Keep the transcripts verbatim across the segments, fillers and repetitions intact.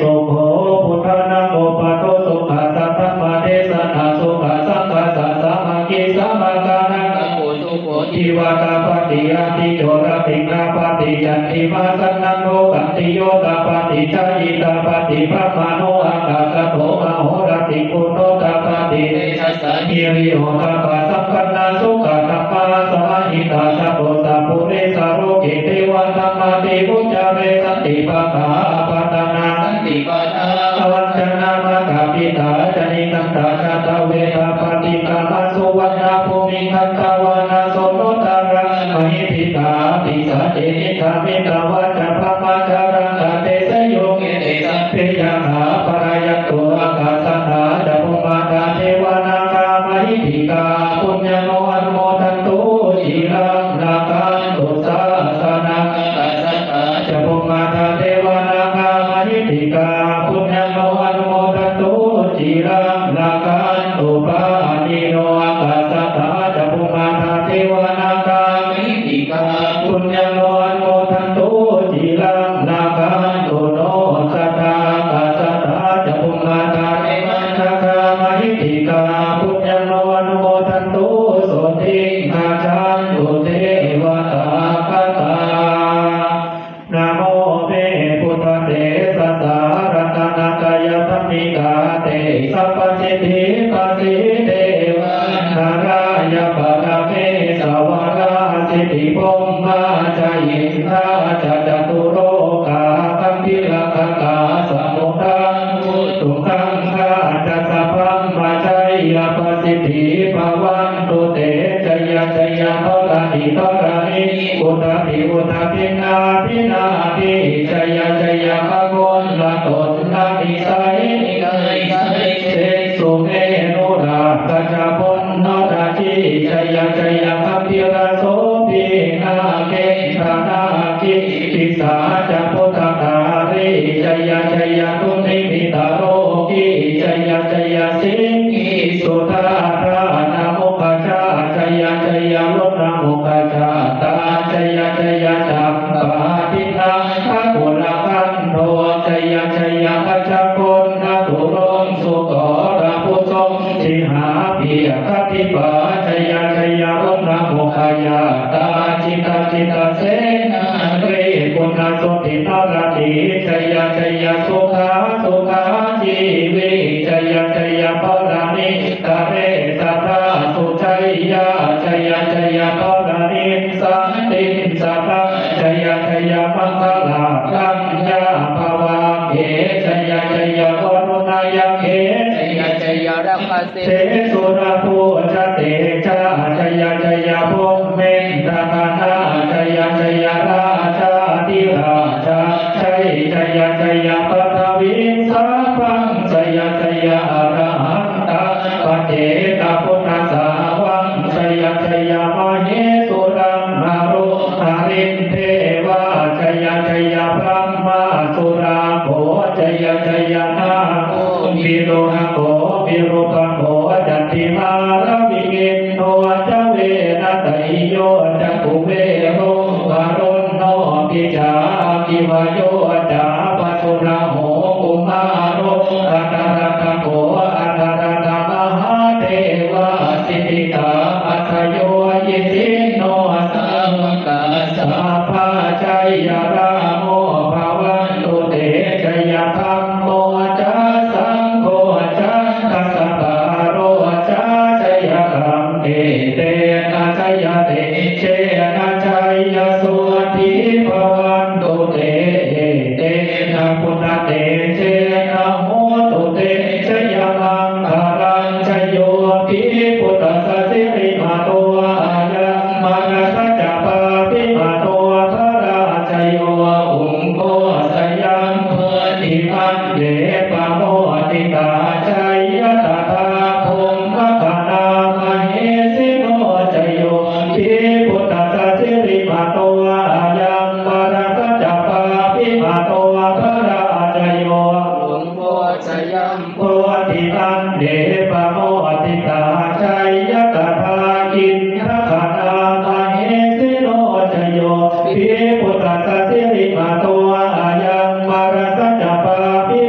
sukho, buddhānaṃ uppādo sukhā, saddhammadesanā sukhā, saṅghassa sāmaggī samagānaṃ tapo sukho, jivhāgapati āti corattiṃ labhati, candimā sannaddho khattiyo tapati, jhāyī tapati brāhmaṇo, ākāsaṭṭho mahorattiṃ buddho tapati, tejasā hiriottappasampannā, sukkadhammasamāhitā, saddo sappurisalokī, devadhammāti vuccare. Santi pakkhā appatanā, santi pādā avañcanā, mātā pitā ca nikkhantā, jātaveda paṭikkama, suvaṇṇabhūmiṃ gantvāna Soṇuttarā mahiddhikā, pisāce niddhamitvāna brahmajālaṃ, taṃ desayo khette sabbe yakkhā palāyantu. Ākāsaṭṭhā ca bhummaṭṭhā devā nāgā mahiddhikā, puññaṃ no anumodantu ciraṃ rakkhantu sāsanaṃ. Ākāsaṭṭhā ca bhummaṭṭhā devā nāgā mahiddhikā, puññaṃ no anumodantu ciraṃ rakkhantu pāṇino. Ākāsaṭṭhā ca bhummaṭṭhā devā nāgā mahiddhikā, puññaṃ no anumodantu ciraṃ rakkhantu no sadā. Ākāsaṭṭhā ca bhummaṭṭhā devā nāgā mahiddhikā, puññaṃ no anumodantu sotthiṃ gacchantu devatāgatā. Namo me buddhatejasā ratanattayadhammikā, tejapasiddhi pasīdevā nārāya paramesvarā, siddhibrahmā ca indā ca catulokā gambhīrakkhakā, samuddā bhūtuṃ gaṅgā ca sabrahmajayya pasiddhi bhavantu te. Jaya jaya dharaṇi dharaṇī udadhi udadhi nadi nadī, jaya jaya gaganalatanalanisai nisai sesumenu rakkhajambulnarajī, jaya jaya gambhīrasombhī nāgendanāgī pisācabhūtakālī, jaya jaya dunnimittarogī, jaya jaya siṅgīsudādānamukhajā, jaya jaya varuṇamukhajātā, jaya jaya campādināgakulagantho, jaya jaya gajjagonnaturaṅ sukarabhujaṅ sīhabyagghadīpā, jaya jaya varuṇamukhayātrā, jita jita senārī punasuddhi naradī, jaya jaya sukhā sukhā jīvī, jaya jaya dharaṇītale sadā sujayā, jaya jaya dharaṇī santin sadā, jaya jaya maṅgarājaraññā bhavagge, jaya jaya varuṇayakkhe, jaya jaya rakkhase surabhujatejā, jaya jaya brahmendagaṇā, jaya jaya rājādhirājā, jaya jaya jaya paṭhaviṃ sabbaṃ, jaya jaya arahan tā paccekabuddhasāvaṃ, jaya jaya mahesuraṃ naro harindevā, jaya jaya brahmā surakkho, jaya jaya nāgo viruḷhako virūpakkho candimā ravi, indo ca venateyyo ca kuvero varuṇopi ca, aggi vāyo ca pājuṇho kumāro dhataraṭṭhako, dhataraṭṭhamahādevā siddhitāpasa-yo isino sāvakā sabbā jaya rāmo bhavantu te. Jaya dhammo ca saṅgho ca dasapālo ca jayakaṃ, etena jayatejena jayasotthī bhavantu te. Etena buddhatejena hotu te jayamaṅgalaṃ. Jayopi buddhassa sirīmato ayaṃ mārassa ca pāpimato parājayo, ugghosayaṃ bodhimaṇḍe pamoditā, jaya tadā brahmagaṇā mahesino. Jayopi buddhassa sirīmato ayaṃ mārassa ca pāpimato parājayo, ugghosayaṃ bodhimaṇḍe pamoditā, jaya tadā indagaṇā mahesino. Jayopi buddhassa sirīmato ayaṃ mārassa ca pāpi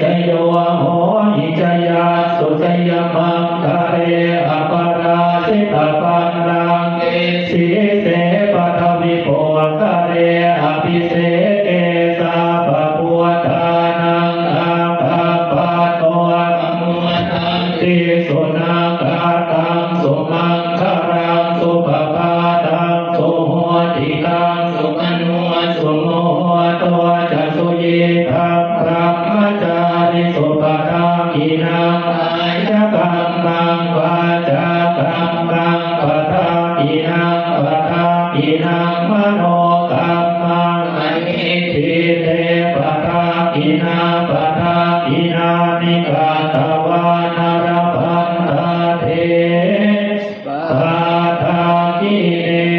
jayo hohi jayassu jayamaṅgale aparājitapallaṅke sīse paṭhavipokkhare abhiseke sabbabuddhānaṃ aggappatto pamodati. Sunakkhattaṃ sumaṅgalaṃ supabhātaṃ suhuṭṭhitaṃ sukhaṇo sumuhutto ca suyiṭṭhaṃ brahmacārisu padakkhiṇaṃ kāyakammaṃ vācākammaṃ padakkhiṇaṃ padakkhiṇaṃ manokammaṃ paṇidhī te padakkhiṇā padakkhiṇāni katvāna labhantatthe padakkhiṇe.